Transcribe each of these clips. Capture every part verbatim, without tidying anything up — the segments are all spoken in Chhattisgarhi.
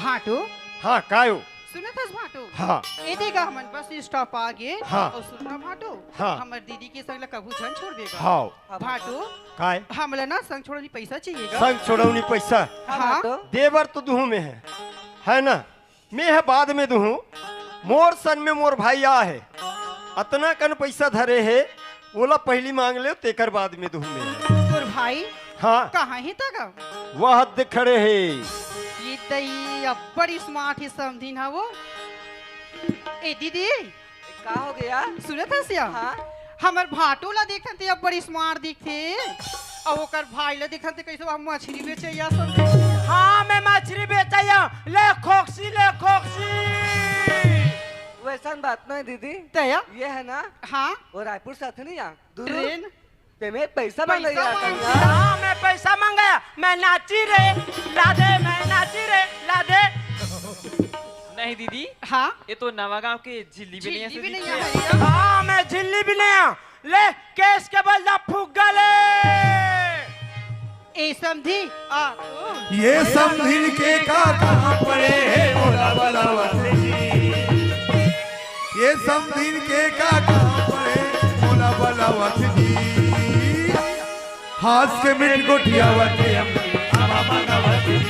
भाटो। हाँ, कायो? सुनत हस भाटो? हाँ। ए दे गा, हमन बस स्टॉप आ गे। हाँ। अउ सुन ना भाटो, हाँ। हमर दीदी के संग ल कभू झन छोड़बे गा। हाँ। भाटो, काय? हमला ना संग छोड़ौनी पैसा चाहिए गा। संग छोड़ौनी पैसा? हाँ। हाँ। भाटो। देबर तो दुहूँ में हे, हे ना? में ह बाद में दुहूँ, मोर संग में मोर भाई आ हे, अतना कन पैसा धरे हे, ओला पहिली मांग ले, तेकर बाद में दुहूँ में ह। तोर भाई हाँ। कहाँ हे त गा? वह दे खड़े हे। ये दई अब्बड़ स्मार्ट हे समधिन हा वो। ए दीदी, का हो गया? सुनत हस या? हाँ। हमर भाटो ला देखथन ते अब्बड़ स्मार्ट दिखथे। अउ ओकर भाई ला देखथन ते कइसे वहाँ मछरी बेचइया समझे। हाँ, मैं मछरी बेचइया। ले खोकसी, ले खोकसी। वैसन बात नहीं दीदी। तया? ये है ना? हाँ। वो रायपुर से आथे नहीं यहाँ? दूर। ट्रेन? ते में पैसा पैसा मांगइया मांग- कन्या। हाँ, मैं पैसा मांगइया। मैं नाची रे, ला दे, मैं नाची रे, ला दे। नहीं दीदी, हाँ? ये तो नवागांव के झिल्ली भी नहीं है, झिल्ली भी नहीं है। हाँ, मैं झिल्ली भी नहीं हूँ। ले, केस के बल ला फुग्गा ले। ए समधी, आ तो। ये समधिन के का काम पड़े हे, मोला बलावत जी। ये समधिन के का काम पड़े, मोला बलावत जी। हाथ के मिट गोठियावत हे, आमा मंगावत जी।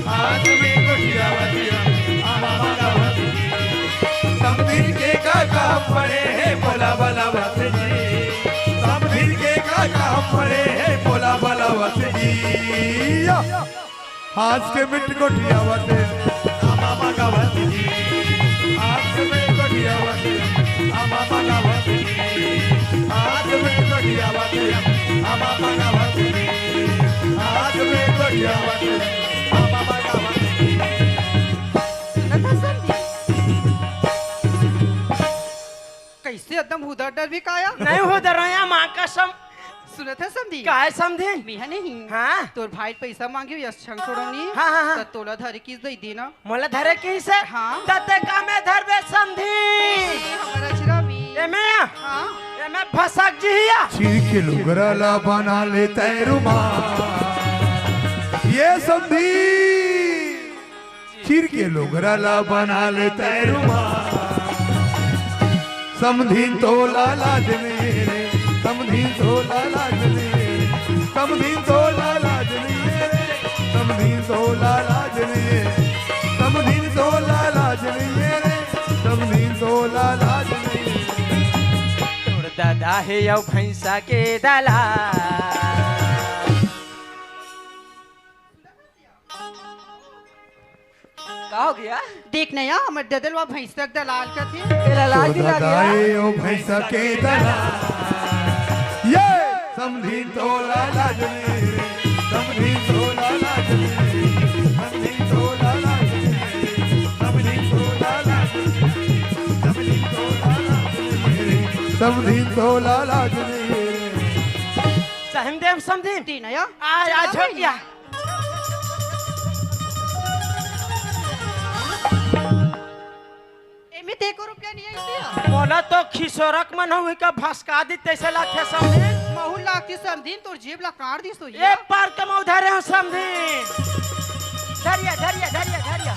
हाथ में गोठियावत हे, आमा मंगावत जी। समधिन के का काम पड़े हे, मोला बलावत जी। समधिन के का काम पड़े हे, मोला बलावत जी। हाथ के मिट गोठियावत हे, आमा मंगावत जी। हाथ के मिट गोठियावत हे, आमा मंगावत जी। हाथ के मिट गोठियावत हे, आमा मंगावत जी। हाथ के मिट गोठियावत हे, आमा मंगावत जी। सुनत हस समधी? कइसे एकदम हुदर डर भी काया? नहीं हुदर रहा, माँ कसम। सुनत हस समधी? काय समधी? मेहा नहीं। हाँ? तोर भाई पैसा मांगे, यस छंग छोड़ौनी। हाँ, हाँ, हाँ। त तोला धरे किस दई देना। मोला धरे किस हे? हाँ। त ते का में धरबे समधी? ए, हमर अचरा में। एमे? हाँ। एमे भसक जी हिया। चीर के लुगरा ला बना ले तैं रुमाल। ये समधी। चीर के लुगरा ला बना ले तैं रुमाल। समधिन तोला लाज नइ रे, समधिन तोला लाज नइ रे, समधिन तोला लाज नइ रे, समधिन तोला लाज नइ रे, समधिन तोला लाज नइ रे, समधिन तोला लाज नइ रे। तोर ददा हे अउ भैंसा के दलाल। का हो गया? देख नया, हमर ददलवा भैंसा के दलाल कथे। तेला लाज नहीं लगे? दाई ओ भैंसा के दलाल। ये समधिन तोला लाज नइ रे, समधिन तोला लाज नइ रे, समधिन तोला लाज नइ रे, समधिन तोला लाज नइ रे, समधिन तोला लाज नइ रे, समधिन तोला लाज नइ रे। सहन देव समधिन। ती नया। आ, आ, झोंकिया। एमे ते एको रुपया नहीं आई दिया। मोला तो खिसोरक मन हुई का भसका दी तैसे लागथे समधिन। महू लागथे समधिन, तोर जेब ला काट दिस तो ये ये। पार के मैं उधारे हूँ समधिन। धरिया, धरिया, धरिया, धरिया।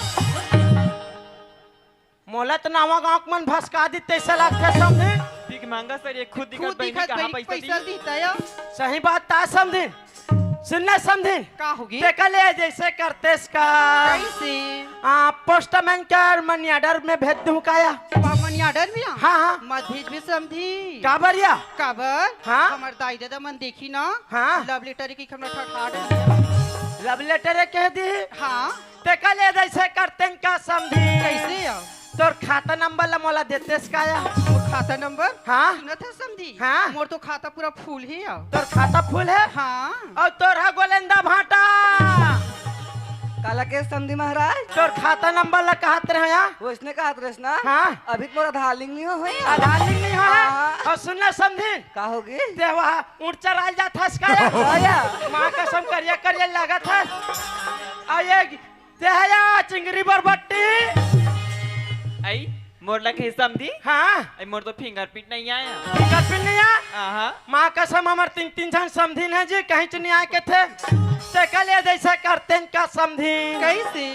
मोला तो नवा गांव के मन भसका दी तैसे लागथे समधिन। भीख मांगा सर, ये खुद दिखत खुद बहिनी दिखत कहाँ बहिनी पैसा पैसा दी? दी तया। सही बात ता समधिन। सुन ना समधिन। का होगी? तेकर ले जैसे करतेस का। कैसे? आ, पोस्टमैन के मनी ऑर्डर में भेज दूं काया? बा मनी ऑर्डर में आ? हाँ, हाँ। मत भेजबे समधी। काबर या? काबर? हाँ? हमर दाई ददा मन देखी ना। हाँ। लव लेटर के हमला ठठा डरिया। लव लेटर कह दी? हाँ। तेकर ले जैसे करतेन का समधी। कैसे या? तोर खाता नंबर ला मोला देतेस काया? मोर खाता नंबर? हाँ। सुनत हस समधी? हाँ। मोर तो खाता पूरा फुल हे या। तोर खाता फुल हे? हाँ। अउ तोर हा गोलेंदा भाटा। काला के समधी महाराज? तोर खाता नंबर ला कहत रहे या? वैसने कहत रहेस ना? हाँ। अभी तो मोर आधार लिंक नहीं हो, होय या। आधार लिंक नहीं हो? हाँ। अउ सुन ना समधी। का होगी? ते वहाँ ऊंट चराल जात हस काया? हाँ या। माँ कसम करिया करिया लागत हस। अउ ये ते हया चिंगरी बरबट्टी। आई, मोर ला कहे समधी? हाँ। आई, मोर तो फिंगरप्रिंट नहीं आया। फिंगरप्रिंट नहीं आया? आहा। माँ कसम, हमर तीन, तीन झन समधिन हे जी, कहीं च नहीं आए के थे। तेकर ले जैसे करतेन का समधी। कैसे?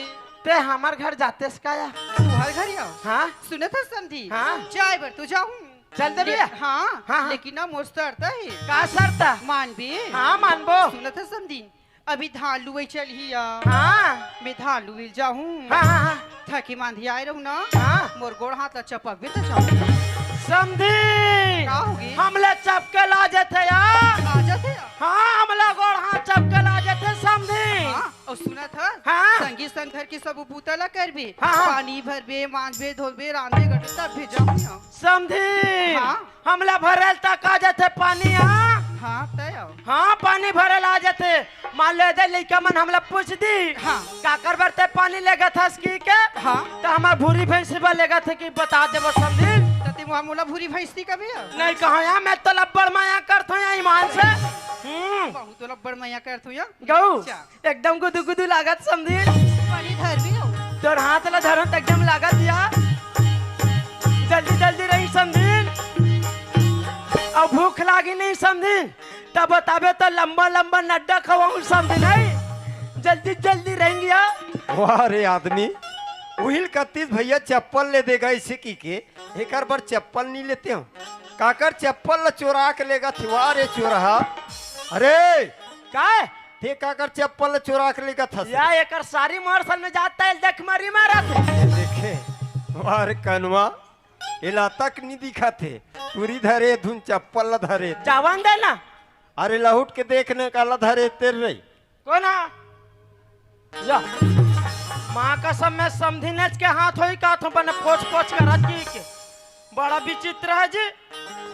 ते हमर घर जातेस का या? तुहर घर या? हाँ। सुनत हस समधी? हाँ। जाए बर तो जाहूँ। चल देबे? ले-, हाँ, हाँ, हाँ। लेकिन ना मोर शर्त हे। का शर्त? मानबे? हाँ, मानबो। सुनत हस समधी? अभी धान लुवई चलही या। हाँ। मैं धान लुवई जाहूँ। हाँ, हाँ, हाँ। थके मांदी आए रहूँ ना। हाँ। मोर गोड़ हाथ ला चपकबे त जाहूँ। समधी। का होगे? हमला चपके ला जथे या। आ जथे या? हाँ, हमला गोड़ हाथ चपके ला जथे समधी। हाँ, अउ सुनत हस? हाँ। संगी संग घर के सबो बूता ला करबे। हाँ, हाँ। पानी भरबे, मांजबे, धोबे, रांधबे, गढ़बे, तब भेजहूँ या। समधी। हाँ। हमला भरेल तक आ जथे पानी, हाँ? हाँ, तय आओ। हाँ, पानी भरेल आ जथे। मान ले दे, लइका मन हमला पूछ दी, हाँ। काकर बर ते पानी लेगत हस की के? हाँ। त हमर भूरी भैंसी बर लेगत हे कि बता देबो समधी। त ते मोला भूरी भैंसी कबे? नहीं कहो या, मैं तो लब्बड़ मया करथों या ईमान से। हम्म। बहुत लब्बड़ मया करथों या। गऊ। अच्छा। एकदम गुदु गुदु लागत समधी। पानी धर भी हो। तोर हाथ ला धरन त एकदम लागत या। जल्दी जल्दी रही समधी। अब भूख लागी नहीं समधी। तब बताबे त लंबा लंबा नड्डा खवाऊं समधी नहीं। जल्दी जल्दी रहेंगे या। वाह रे आदमी, उहिल कत्तीस भैया चप्पल ले देगा इसे की के, एकर बर चप्पल नहीं लेते हो। काकर चप्पल ल चोरा के लेगत हे, वाह रे चोरहा। अरे, काय? ते काकर चप्पल ल चोरा के लेगत हस? या एकर सारी मोर सन में जाता है, देख मरी मारत हे। ये देखे, वाह रे कनवा, एला तक नहीं दिखत हे। टूरी धरे धुन चप्पल ल धरे। जावन दे ना। अरे लहुट के देखने का ल धरे तेर रही। कोन आ? या। माँ कसम मैं समधी नेच के हाथ होई का थो बने पोछ पोछ करत की के। बड़ा विचित्र है जी।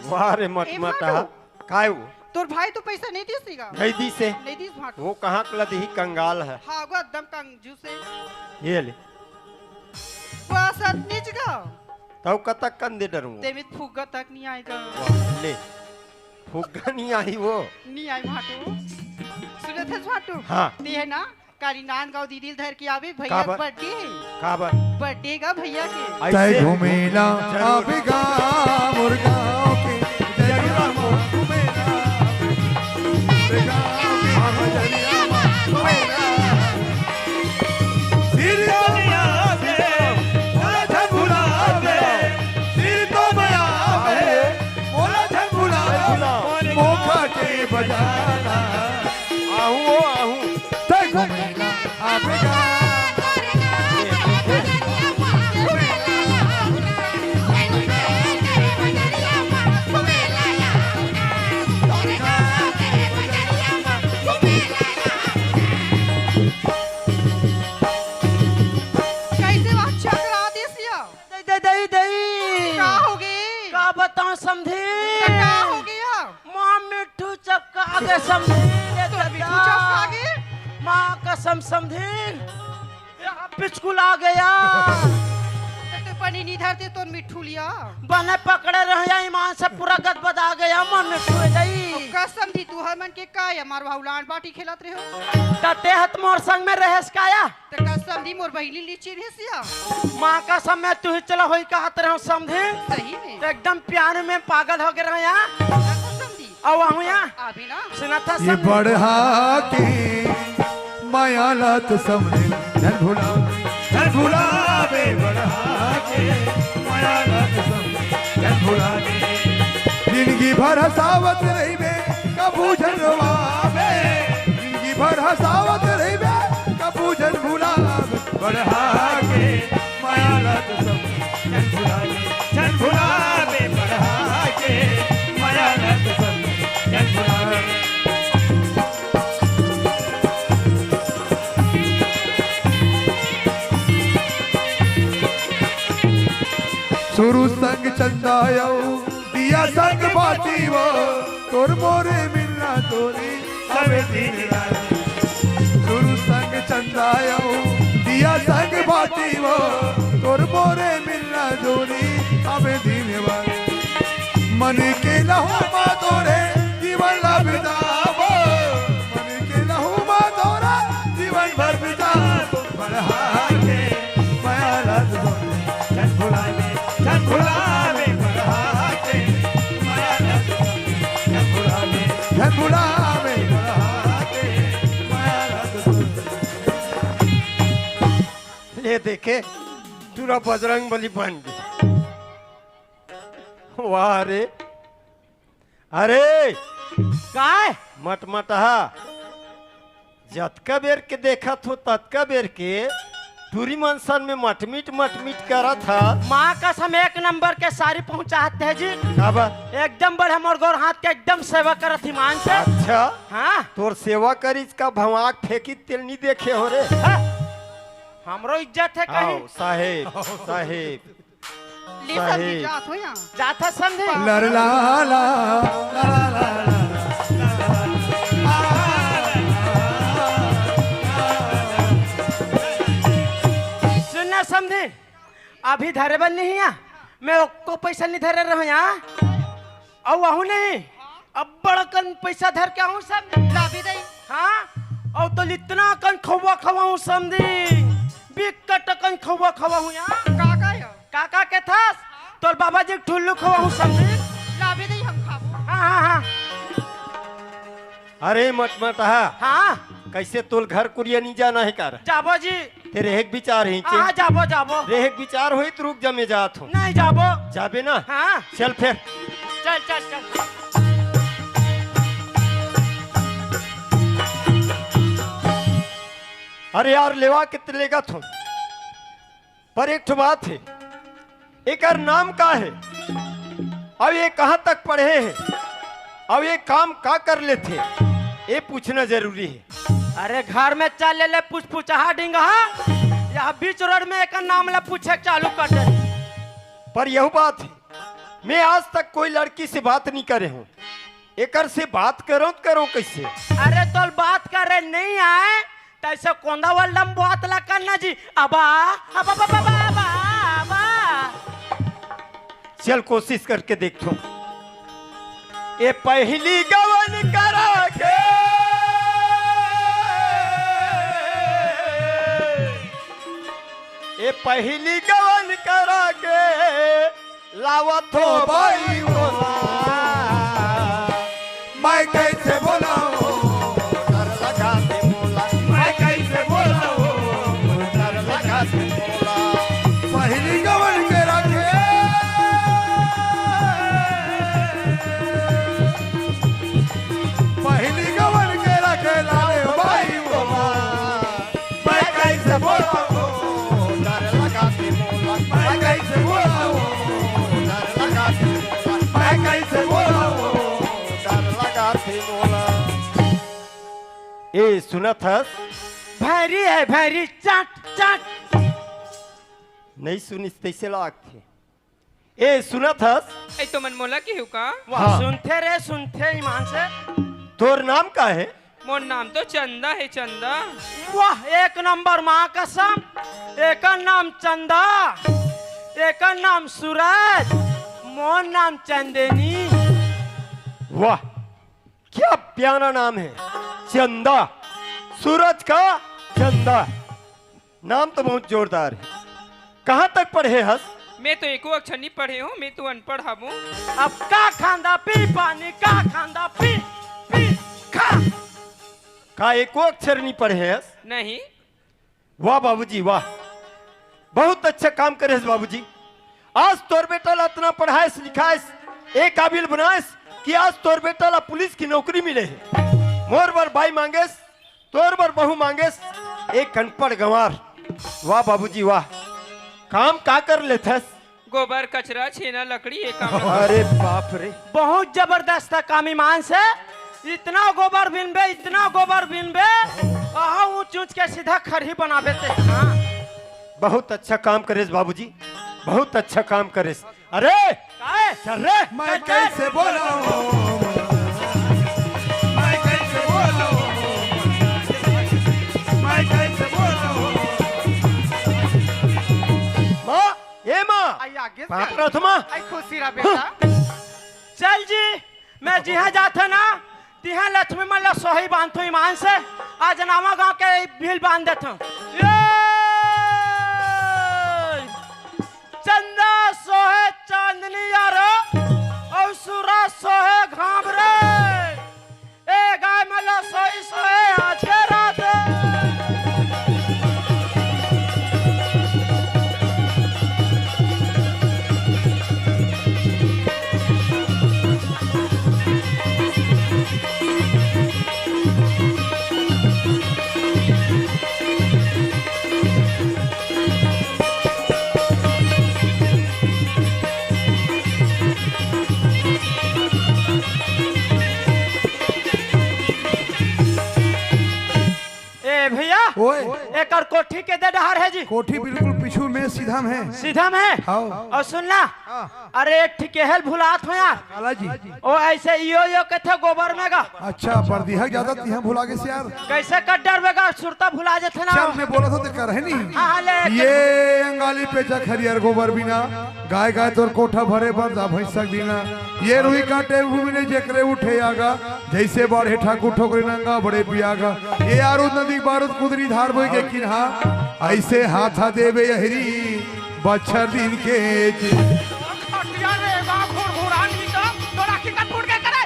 वाह रे ए मटमटा। भाटू। काय वो? तोर भाई तो पैसा नहीं दिस का? नहीं दिस हे। नहीं दिस भाटू। वो कहाँ के लदही कंगाल है। हाँ, वो एकदम कंजूस है। ये ले। वो सत नीच का। तब कतक कंदे डरूँ। ते में फुग्गा तक नहीं आएगा। वाह, ले। फुग्गा नहीं आई वो। नहीं आई भाटू। सुनत हस भाटू? हाँ। ते है ना, काली नांदगांव दीदी ल धर के आबे, भैया काबर? के birthday हे। काबर? Birthday गा भैया के। ऐसे? तै घूमेला जरूर। आबे गा मोर गाँव के, जरूर। जरूर घूमेला। मोर गाँव के, जरूर। जरूर। सिर तो नहीं आवे, मोला झन भुलावे। सिर तो नहीं आवे, मोला झन भुलावे। मोखा के बजाना। आहूँ हो, आहूँ। तै घुमेला आबे गा। कैसे बात चकरा दिस या? दई, दई, दई, दई। का होगे? का बताओं समधी? त का होगे या? माँ मिट्ठू चपका गे समधी। तो मिट्ठू चपका गे? माँ कसम समधी। यहाँ पिचकुला गया। त तू पानी नहीं धरते तो मिट्ठू लिया। बने पकड़े रहे या ईमान से पूरा गदबदा गया मन मिट्ठू दई। कसम दी तू हर मन के का या मार भाऊ लांड बाटी खेलत रहे हो। त ते हत मोर संग में रहेस का या? त का समधी मोर बहिनी ली चिन्हेस या? माँ कसम मैं तू ही चला होई कहत रहो समधी। सही में? त एकदम प्यार में पागल हो गए रहो या। का समधी? अउ आहूँ या। अभी ना। सुना था ये समधी? बढ़ा के मया ला तो समधी झन भुला, झन भुलावे बढ़ा के मया ला तो समधी झन भुलावे। जिंदगी भर हंसावत रहिबे, कभू झन रोवावे। जिंदगी भर हंसावत रहिबे, कभू झन भुलावे। बढ़ा के मया ला तो समधी झन भुलावे, झन भुलावे। बढ़ा के मया ला तो समधी झन भुलावे। सुरु संग चंदा अउ दिया संग बाती वो, तोर मोरे मिलना तोरी हवे दिन रात। सुरु संग चंदा अउ दिया संग बाती वो, तोर मोरे मिलना तोरी हवे दिन रात। मन के लहू मा तोरे जीवन ला बिताबो, मन के लहू मा तोरा जीवन भर बिताबो। बढ़ा के मया ला तो समधी झन भुलावे, झन भुलावे। बढ़ा के मया ला तो समधी झन भुलावे, झन भुलावे। बढ़ा के मया ला तो समधी ले देखे, टूरा बजरंग बली बन गे। वाह रे। अरे, काय? मटमटहा, जतका बेर के देखत हो, ततका बेर के टूरी मन सन में मटमिट, मटमिट करत ह। माँ कसम, एक नंबर के सारी पहुँचात हे जी। काबर? एकदम बढ़िया, मोर गोर हाथ के एकदम सेवा करत ही मान से। अच्छा, हाँ। तोर सेवा करिस का भवाक फेंकी तेल नहीं देखे हो रे? हाँ। हमरो इज्जत हे कहीं। आओ, साहेब, साहेब। ले समधी, साहेब। जात हो यहाँ। जात ह समधी। लरला, ला, ला, ला, ला, ला, ला। सुन ना समधी, अभी धरे बर नहीं है, मैं ओको पैसा नहीं धरे रहूँ यहाँ। अउ आहू नहीं, अब्बड़ अकन पैसा धर के आहूँ समधी। लाबे दई। हाँ, अउ तो इतना अकन खवा खवाहूँ समधी, बिकट अकन खवा खवाहूँ यहाँ। का का यो? का का के थस? तोर बाबा जी ठुल्लू खवाहूँ समधी। लाबे दई हम खाबो। हाँ, हाँ, हाँ। अरे मटमटहा। हाँ। कैसे तोल घर कुरिया नहीं जाना है कर? जाबो जी। तेरे एक विचार ही हाँ, जाबो, जाबो। रे एक विचार होई तो रुक जा, मैं जात हूँ। नहीं जाबो। जाबे ना? हाँ। चल फिर। चल, चल, चल। अरे यार, लेवा के त लेगत हूँ, पर एक ठो बात है, एकर नाम का है? अब ये कहाँ तक पढ़े है? अब ये काम का कर लेथे? ये पूछना जरूरी है। अरे घर में चल ले, ले पूछ पूछहा डिंगहा, यह बीच रोड में एकर नाम ला पूछे चालू कर दे। पर यहू बात है, मैं आज तक कोई लड़की से बात नहीं करे हूँ, एकर से बात करो त करो कैसे? अरे तोल बात करे नहीं आए, तैसे कोंदा वाला बात ला करना जी। अबा, अबा, अबा, अबा, अबा, अबा। चल कोशिश करके देखथों। ए पहली गवन करा के, ए पहली गवन करा के, लावत हो बाई बोला। मैं कैसे बोलाऊं, डर लगा थे बोला। मैं कैसे बोलाऊं, डर लगा थे बोला। पहली गवन के रखे, पहली गवन के रखे लाले बाई बोला। मैं कैसे बोलाऊं, डर लगा थे बोला। मैं कैसे बोलाऊं, डर लगा थे बोला। मैं कैसे बोलाऊं, डर लगा थे बोला। ए, सुनत हस? भैरी है, भैरी, चाट, चाट। नहीं सुनिस, तैसे लागथे। ए, सुनत हस? ए, तो मन मोला केहू का? वाह, हाँ। सुनथे रे, सुनथे ईमान से। तोर नाम का है? मोर नाम तो चंदा है, चंदा। वाह, एक नंबर, माँ कसम। एकर नाम चंदा, एकर नाम सूरज, मोर नाम चंदेनी। वाह, क्या प्यारा नाम है, चंदा। सूरज का चंदा। नाम तो बहुत जोरदार है। कहाँ तक पढ़े हस? मैं तो एको अक्षर नहीं पढ़े हूँ, मैं तो अनपढ़ हूँ। अब का खांदा पी पानी, का खांदा पी, पी, खा। का एको अक्षर नहीं पढ़े हस? नहीं। वाह बाबूजी, वाह, बहुत अच्छा काम करे हस बाबूजी। आज तोर बेटा ला अतना पढ़ाएस लिखाएस, ए काबिल बनाएस कि आज तोर बेटा ला पुलिस की नौकरी मिले है। मोर बर बाई मांगेस, तोर बर बहू मांगेस, एक अनपढ़ गंवार। वाह बाबूजी वाह, काम का कर लेथस? गोबर, कचरा, छेना, लकड़ी, ये काम। अरे बाप रे। बहुत जबरदस्त है काम ईमान से। इतना गोबर बिनबे, इतना गोबर बिनबे, आहा ऊंच ऊंच के सीधा खरही बनाबे ते। हाँ। बहुत अच्छा काम करेस बाबूजी, बहुत अच्छा काम करेस। अरे, काय? चल रे। मैं चल, चल। कैसे बोलाऊं? मैं कैसे बोलाऊं? मैं कैसे बोलाऊं? माँ, ए माँ। आई आगे से। पाप रथ माँ। आई खुशी रहा बेटा। चल जी, मैं जिहाँ जात हँव ना, तिहाँ लक्ष्मी मन ला सोहई बांधथँव ईमान से। आज नवा गाँव के भील बांध देथँव। ये चंदा सोहे चांदनी यारो, अउ सूरज सोहे घाम रे। ए गाय मन ला सोहई सोहे आज के रात। कर कोठी के दे डहर हे जी। कोठी बिल्कुल पीछू में सीधा में हे। सीधा में हे? हाँ। अउ सुन ना, हाँ। अरे एक ठिकेहल भुलात हो यार। काला जी। ओ अइसे इयो यो कथे गोबर में गा। अच्छा, परदिहा जादा तिहा भुला गेस यार। कइसे कर डरबे गा, सुरता भुला जथे ना। चल, मैं बोलत हों ते करहे नहीं। हाँ, हाँ, ले। ये अंगाली पेचा खरियर गोबर बिना, गाय गाय तोर कोठा भरे बर दा भैंसा दीना। ये रुई काटे भूमि ने जेकरे उठे आगा, जइसे बाढ़े ठाकुर ठोकरे नंगा बड़े पियागा। ये आरुद नदी बारूद कुदरी धार बोई के किन्हा, अइसे हाथा देबे अहिरी बछर दिन के जी। खटिया रे बा घुरघुरा नी तो तोर आँखी का फूट के करे।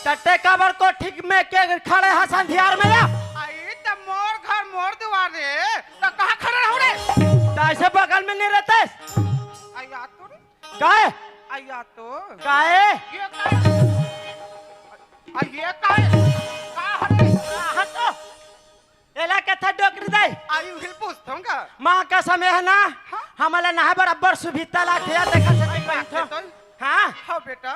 तट्टे काबर कोठी में के खड़े हस अंधियार में या? आई त मोर घर मोर दुआर रे, त कहाँ खड़े रहूँ रे? त अइसे बगल में नहीं रहते? आई आ तो रे। काहे? आई आ तो। काहे? ये काहे? आ ये काहे? का हटे? का हटो? एला कथे डोकरी दाई। आई उहिल पूछथों का? माँ कसम हे ना, हाँ? हमला नहाय बर अब्बड़ सुभिता लागथे यार, देखा से आई कहीं बात तो। तो। हाँ? हाँ बेटा,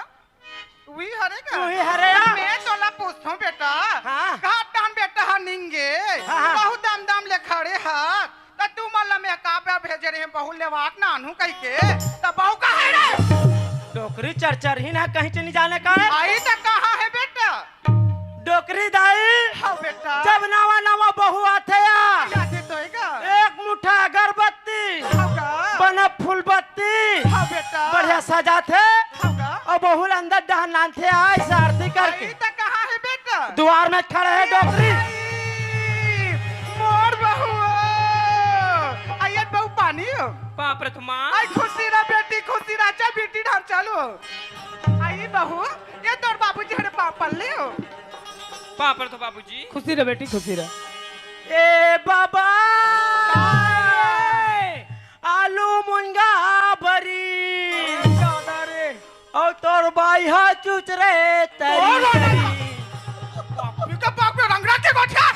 उही हरे का? उही हरे या? मैं तोला पूछथों बेटा, हाँ। घाट डाहन बेटा हा निंगे, हाँ, हाँ। बहुत दम दम ले खड़े हा, त तुमन ला मैं का बर भेजे रहें बहू लेवाक नानहूँ कहिके, त बहू कहाँ हे रे? डोकरी चरचरहिन हे, कहीं च नहीं जाने का हे। आई त कहाँ हे बेटा? डोकरी दाई, हाँ बेटा। जब नवा नवा बहू आथे या, आथे तो हे का? एक मुठा अगरबत्ती, हाँ का? बने फूलबत्ती, हाँ बेटा। बढ़िया सजाथे, हाँ का? अउ बहू ला अंदर डाहन लानथे, अइसे आरती करके। आई त कहाँ हे बेटा? दुआर में खड़े हे डोकरी। आई, मोर बहू। आई बहू पानी हो। बाप रे तुम्हार। आई खुशी रह बेटी, खुशी रह, चल बेटी ढार चलो। आई बहू, ये तोर बाबूजी हरे पाँव पल्ले हो। बाप रे तो बाबूजी। खुशी रह बेटी, खुशी रह। ए बाबा, आलू मुनगा बरी। दादा रे। अउ तोर बाई हा चुचरे तरी तरी। बाप रे, का बाप रे, रंगरा के गोठिया।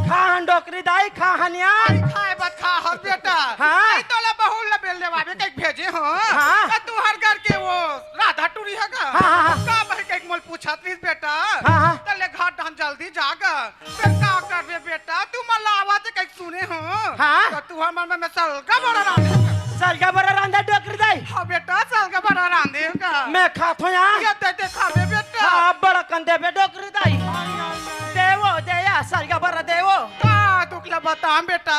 खाहन डोकरी दाई, खाहन या। आई खाए बस खा हर बेटा। हाँ। आई तोला बहू ला बेल लेवाबे कहिके भेजे हो। हाँ। त तुहर घर के वो राधा टूरी हे का? हाँ, हाँ, हाँ। का भाई कहिके मोल पूछत रहिस बेटा। हाँ, हाँ। तले घर डाहन जल्दी जागा। फेर का करबे बेटा, तुमन ला आवत हे कहिके सुने हो। हाँ। त तुहर मन में मैं सलगा बरा रांधे। सलगा बरा रांधे डोकरी दाई। हाँ बेटा, सलगा बरा रांधे का। मैं खाथों या। ये दे दे खाबे बेटा। हाँ, बड़ा कन देबे डोकरी दाई। आई, आई, आई। देवो, दे या, सलगा बरा देवो। का तुकला बताम बेटा,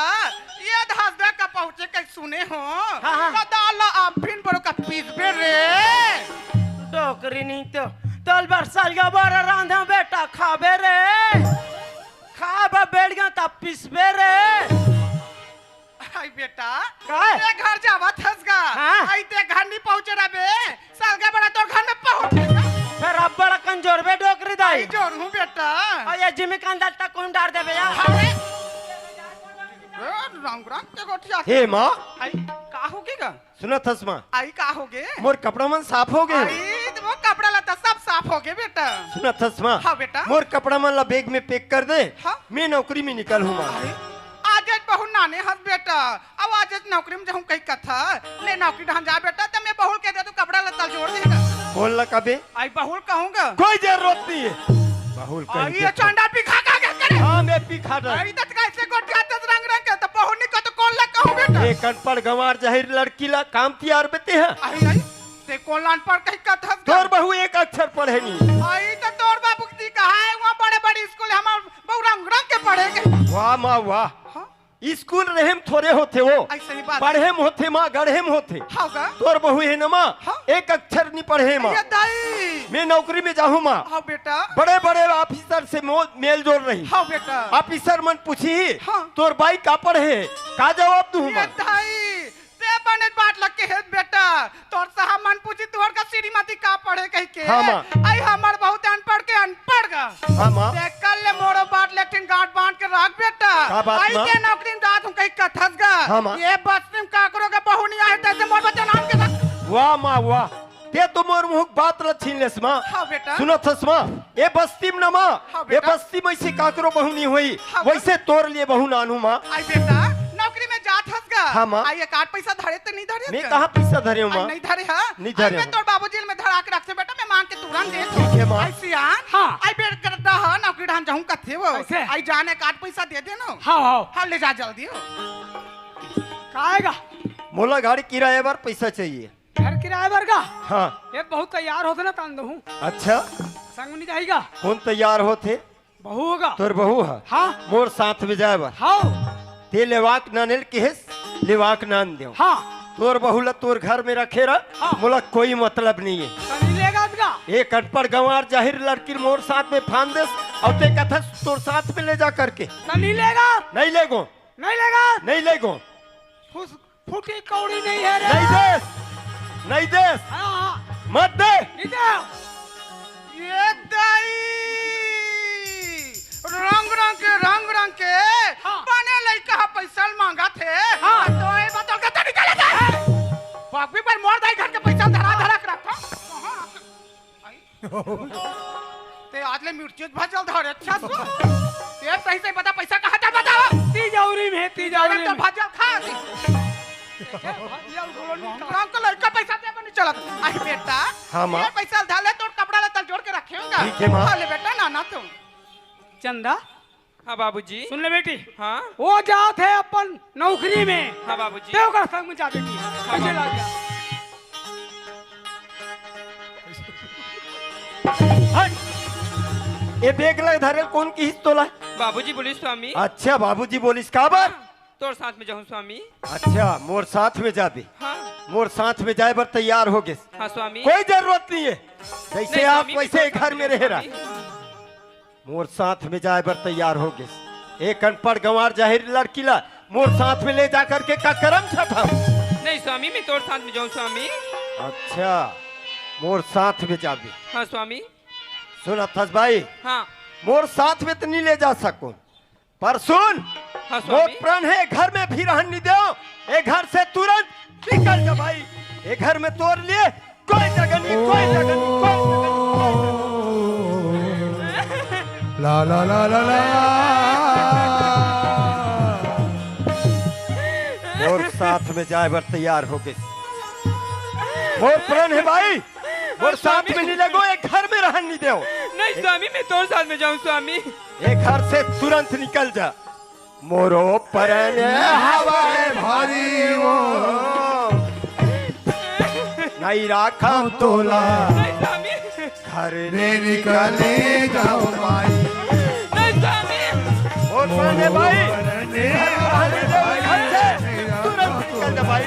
ये धास दे का पहुँचे कहिके सुने हो। हाँ, हाँ। त दाल ला अफीन बड़ो का पीसबे रे। डोकरी नहीं तो, तोल बर सलगा बरा रांधा बेटा खाबे रे। खाबा बेड़गा त पिसबे रे। आई बेटा, का? ते घर जावत हस गा। हाँ। आई ते घर नहीं पहुँचे रहबे, सलगा बरा तोर घर में पहुँच गेगा। फेर अब्बड़ कन जोरबे डोकरी दाई। आई जोर हूँ बेटा। अउ ये जिमी कांदा तक कौन डार देबे यार? अरे। ए, रंग रंग के गोठिया। हे माँ। आई, का होगे गा? सुनत हस माँ? आई का होगे? मोर कपड़ा मन साफ होगे। आई, त मोर कपड़ा लत्ता सब साफ होगे बेटा। सुनत हस माँ? हाँ बेटा। मोर कपड़ा मन ला बैग में पैक कर दे। हाँ। मैं नौकरी में निकलहूँ माँ। अरे, आजेच बहू नाने हस बेटा। अब आजेच नौकरी में जाहूँ कहिके कथस। ले नौकरी डाहन जा बेटा, त मैं बहू ल कहि देथों कपड़ा लत्ता जोर देगा। बोल ना कबे। आई बहू ल कहूँगा। कोई जरूरत नहीं हे। बहू ल कहि आई देथों। चंडा पिखा का क्या करे? हाँ, मैं पिखा डर। आई त कइसे गोठियाथस रंग रंग के, त बहू नहीं कह त कोन ला कहूँ बेटा? एक अनपढ़ गंवार जाहिर लड़की ला काम तियार बेते हे। आई, आई, ते कोन ला अनपढ़ कहिके कथस गा? तोर बहू एक अक्षर पढ़े नहीं। आई त तोर बाबू की कहा हे, वहाँ बड़े बड़े स्कूल हे, हमर बहू रंग रंग के पढ़े के। वाह माँ वाह। हाँ? स्कूल रहे म थोरे होथे वो। अइसे ही बात हे। पढ़े म होथे माँ, गढ़े म होथे। हाँ गा? तोर बहू हे न माँ, हाँ? एक अक्षर नहीं पढ़े माँ। ये दाई। मैं नौकरी में जाहूँ माँ। हाँ बेटा। बड़े बड़े ऑफिसर से मो-, मेल जोल रही। हाँ बेटा। ऑफिसर मन पूछही, हाँ। तोर बाई का पढ़े हे? का जवाब दूँ ये माँ? दाई, ते बने बात लग के हे बेटा। तोर साहब मन पूछी, तुहर का श्रीमती का पढ़े कहिके। हाँ, माँ। आई हमर बहू त अनपढ़ के अनपढ़ गा। हाँ, माँ। ते कर ले मोरो बात, लेकिन गांठ बांध के राख बेटा। का बात, आई माँ? ते नौकरी में जात हूँ कहिके कथस गा। हाँ, माँ। ये बस्ती में काकरो के बहू नहीं आए, तइसे मोर बच्चा नाम के साथ। वाह, माँ, वाह। ते तो मोर मुँह के बात ल छीन लेस, माँ। हाँ, बेटा। सुनत हस, माँ? ए बस्ती म न माँ, हाँ, ए बेटा। बस्ती म अइसे काकरो बहू नहीं होई, हाँ, वइसे तोर लिए बहू नानहूँ माँ। आई बेटा, नौकरी में जात हस गा। हाँ, माँ। आई एक आध पैसा धरे त नहीं धरे मैं गा? कहाँ पैसा धरे हूँ, आई माँ? नहीं धरे हा? नहीं आई धरे मैं हूँ। तोर बाबूजी ल मैं धरा के रखथे बेटा, मैं मांग के तुरंत दे ठीक हे, माँ। आई सियान। हाँ। आई बेटा, रहा, नौकरी डाहन जाहूं कथे वो। कैसे? आई जाने काट पैसा दे देना। हाँ, हाँ। हाँ, ले जा जल्दी हो। का आएगा? मोला गाड़ी किराए बर पैसा चाहिए। घर किराए बर का? हाँ। ये बहुत तैयार होथे ना, तान दहूं। अच्छा। संग में नहीं जाएगा? कौन तैयार होथे? बहू होगा। तोर बहू है? हाँ। मोर साथ में जाए बर। हाँ। ते लेवाक नाने ल किहेस, लेवाक नान देव। हाँ। तोर बहू ला तोर घर में रखे रह, हाँ। मोला कोई मतलब नहीं है। त नहीं लेगा का? एक अनपढ़ गंवार जाहिर लड़की मोर साथ में फान देस, अउ ते कथस तोर साथ में ले जा करके। त नहीं लेगा? नहीं लेगो। नहीं लेगा? नहीं लेगो। फुस-, फूटी कौड़ी नहीं है रे। नहीं देस, नहीं देस। हाँ, हाँ। मत दे। नहीं दे। ये दाई, रंग रंग के, रंग रंग के, हाँ। बने लइका ह पैसा ल मांगथे। हाँ। तो ये बतल के तनी चले जाए। बाकी पर मोर दाई घर के पैसा धरा धरा के रखो। कहाँ? आई। ते आज ले मिर्ची भजल धरे, अच्छा सो। ते सही से बता, पैसा कहाँ था, बताओ। तिजौरी में, तिजौरी तो में। भजल खा दी। भजल घोलो नहीं खा। गाँव का लड़का पैसा दे बनी चलत। आई बेटा, हाँ, माँ। ये पैसा धर ले, तोर कपड़ा लत्ता जोड़ के रखे होगा। ठीक है, माँ। खा ले बेटा, नाना तुम। चंदा, हाँ बाबूजी। सुन ले बेटी। हाँ। वो जात हे अपन नौकरी में। हाँ बाबूजी। ते ओकर संग में जा बेटी। हाँ कैसे बाबूजी। लाग जा? हट। ये बैग ला धरे कोन किहिस तोला? बाबूजी बोलिस स्वामी। अच्छा, बाबूजी बोलिस काबर? हाँ, तोर साथ में जाहूं स्वामी। अच्छा, मोर साथ में जाबे। हाँ। मोर साथ में जाए बर तैयार हो गेस। हाँ स्वामी। कोई जरूरत नहीं है, जैसे नहीं आप स्वामी, वैसे तोर साथ घर में में रहे रहा। स्वामी। मोर साथ में जाए बर तैयार हो गेस। एक अनपढ़ गंवार जाहिर लड़की ला मोर साथ में ले जा करके का करम छठा? नहीं स्वामी, मैं तोर साथ में जाऊं स्वामी। अच्छा, मोर साथ में जाबे। हाँ स्वामी। सुनत हस भाई, हाँ। मोर साथ में तो नहीं ले जा सको, पर सुन, हाँ स्वामी। मोर प्रण है, घर में भी रहन नहीं दो, ए घर से तुरंत निकल जा भाई। ए घर में तोर लिए कोई जगह नहीं, कोई जगह नहीं, कोई जगह नहीं, कोई जगह नहीं। ला, ला, ला, ला, ला। मोर साथ में जाए बर तैयार हो गेस। मोर प्रण है भाई, मोर साथ में नहीं लगो, एक घर में रहन नहीं देव। नहीं स्वामी, मैं तोर साथ में जाऊं स्वामी। ए घर से तुरंत निकल जा। मोरो परन हवय भारी वो, नहीं राखा तोला। नहीं स्वामी। घर ले निकले जाओ माई। नहीं स्वामी। मोर परन भाई। घर से तुरंत निकल जा भाई।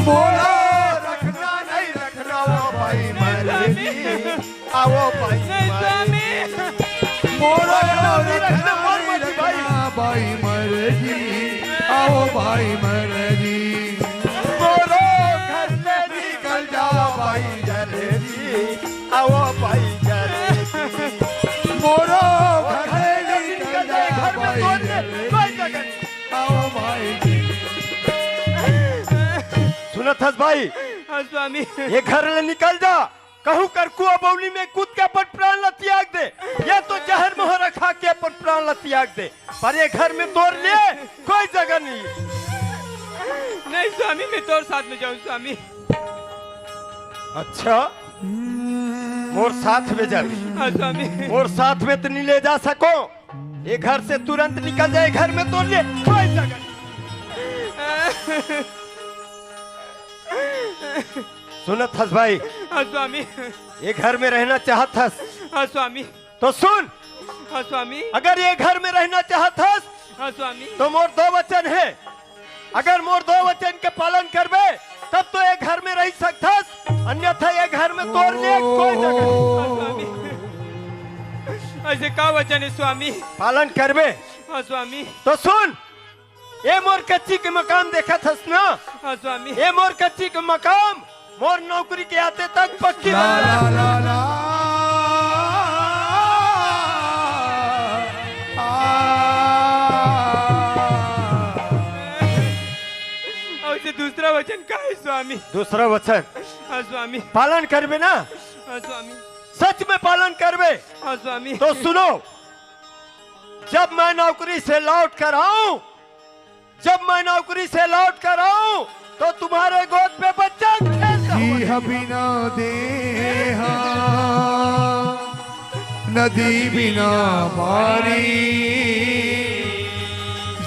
बोलो, रखना नहीं रखना, वो भाई मर्जी। आवो भाई नहीं, मर्जी। स्वामी। मोरो नहीं रखना, मोर मर्जी भाई। भाई मर्जी। आवो भाई मर्जी। मोरो घर से निकल जाओ भाई जल्दी। आवो भाई जल्दी। मोरो घर से निकल जाओ भाई जल्दी। कोई जगह नहीं। आओ भाई। सुनत हस भाई? हाँ स्वामी। ये घर ले निकल जा। कहूँ कर कुआ बौली में कूद के अपन प्राण ला त्याग दे, या तो जहर मोहरा खा के अपन प्राण ला त्याग दे, पर ये घर में तोर लिए कोई जगह नहीं। नहीं स्वामी, मैं तोर साथ में जाऊं स्वामी। अच्छा, मोर साथ में जाबे। हाँ स्वामी। मोर साथ में तो नहीं ले जा सको। ये घर से तुरंत निकल जाए, घर में तोर लिए कोई जगह नहीं। सुनत हस भाई? हाँ स्वामी। ये घर में रहना चाहत हस? हाँ स्वामी। तो सुन। हाँ स्वामी। अगर ये घर में रहना चाहत हस, हाँ स्वामी। तो मोर दो वचन है, अगर मोर दो वचन के पालन करबे, तब तो ये घर में रह सकथस, अन्यथा ये घर में तोर लिए कोई जगह नहीं। हाँ स्वामी। ऐसे का वचन है स्वामी? पालन करबे। हाँ स्वामी। तो सुन, ए मोर कच्ची के मकान देखत हस ना? हाँ स्वामी। ए मोर कच्ची के मकान, मोर नौकरी के आते तक पक्की ला, बन ला, ला, ला। आ। और इसे दूसरा वचन का है? स्वामी। दूसरा वचन। हाँ स्वामी। पालन करबे ना? हाँ स्वामी। सच में पालन करबे? हाँ स्वामी। तो सुनो, जब मैं नौकरी से लौट कर आऊं, जब मैं नौकरी से लौट कर आऊं, तो तुम्हारे गोद पे बच्चा खेलता हुआ जी। बिना देहा, नदी बिना पानी,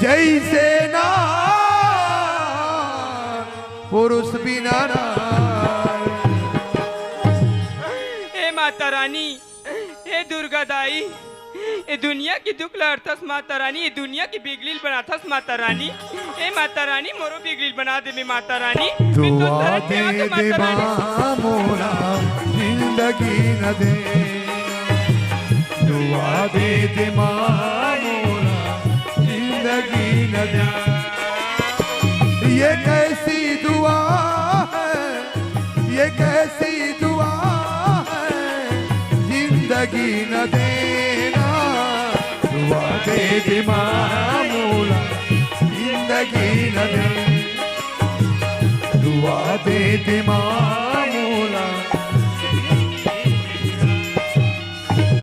जैसे ना पुरुष बिना ना। हे माता रानी, हे दुर्गा दाई, ए दुनिया के दुख ला हरथस माता रानी, ए दुनिया के बिगड़ी ल बनाथस माता रानी। ए माता रानी, मोरो बिगड़ी ल बना दे में माता रानी। मैं तो दुआ तरस के दे आगे दे माता रानी। माँ मोला, जिंदगी न दे। दुआ दे दे माँ मोला, जिंदगी न दे। ये कैसी दुआ है, ये कैसी दुआ है, जिंदगी न देना। दुआ दे दे माँ मोला, जिंदगी न दे। दुआ दे दे माँ